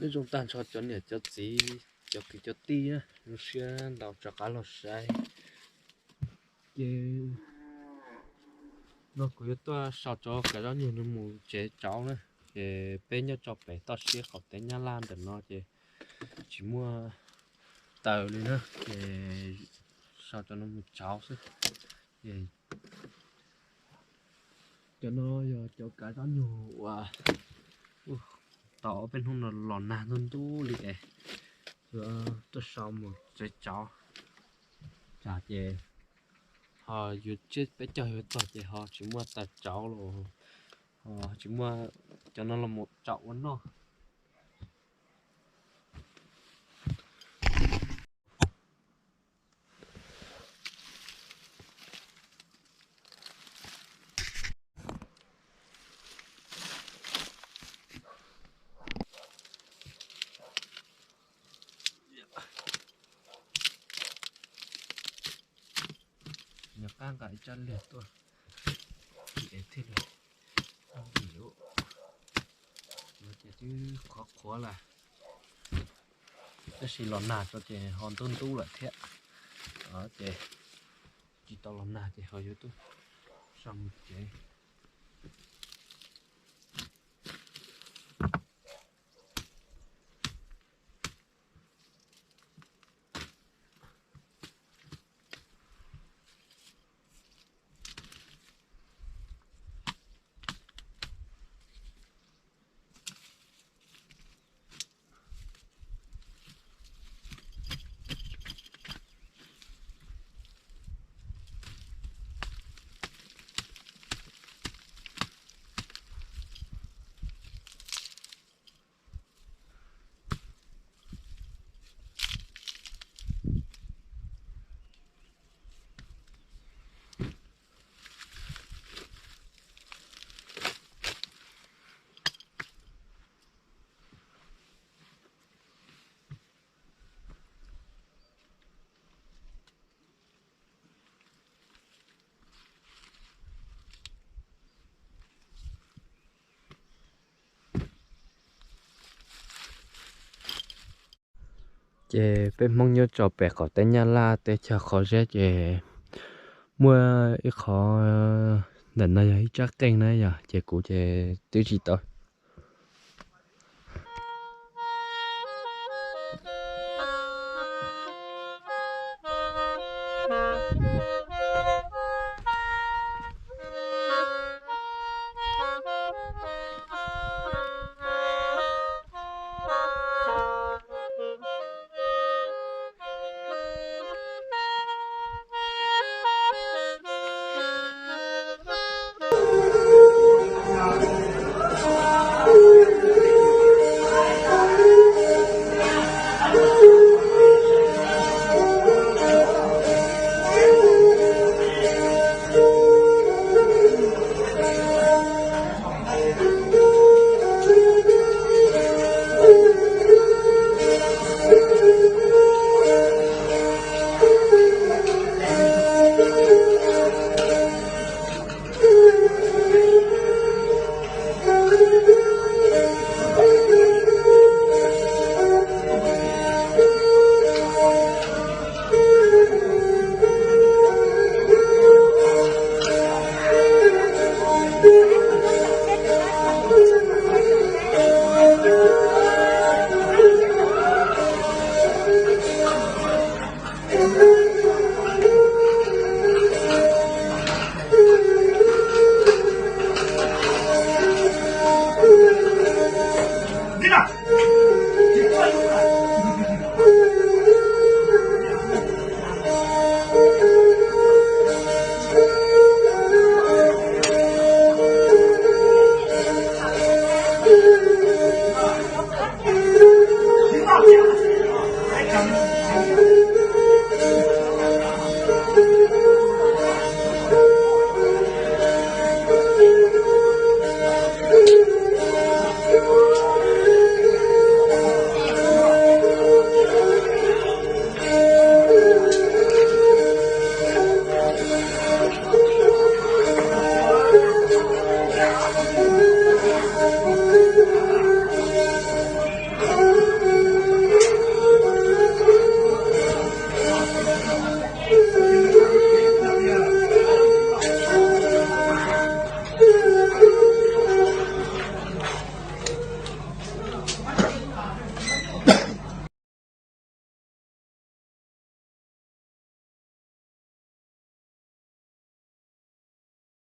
Nyob zoo tag nrho cov niam cov txiv, cov kwv cov tij na, zoo siab ntau rov qab los saib. Ces no kuv yuav tuaj sau cov kav zaub nyuj no mus tsev tsauv na. Ces peb nyob rau pem toj siab qaum teb Nyab Laj ntawm no ces tsis muaj taws li na, ces sau cov no mus tsauv xwb. Ces cov no yog cov kav zaub nyuj uas tau ob peb hnub no los nag ntuj ntub li es yuav tuaj sau mus tsev tsauv, tsam ces ho yuav tsiab peb caug yuav txog ces ho tsis muaj taws tsauv los ho tsis muaj cov no los mus tsauv ua noj. Nyuam qab nqa ib rab liag tuaj es thiaj li, no ces twb qhuav qhuav lawm, tab sis los nag tso ces ho ntub ntub lawm thiab. Ces tsis tau los nag ces ho yuav tuaj sau mus tsev. Ces peb Hmoob nyob rau pem qaum teb Nyab Laj teb chaws Qhov Zeb ces muaj ib qho ntawm no yog ib tsab qeej na yog ces kuv ces twb tsis tau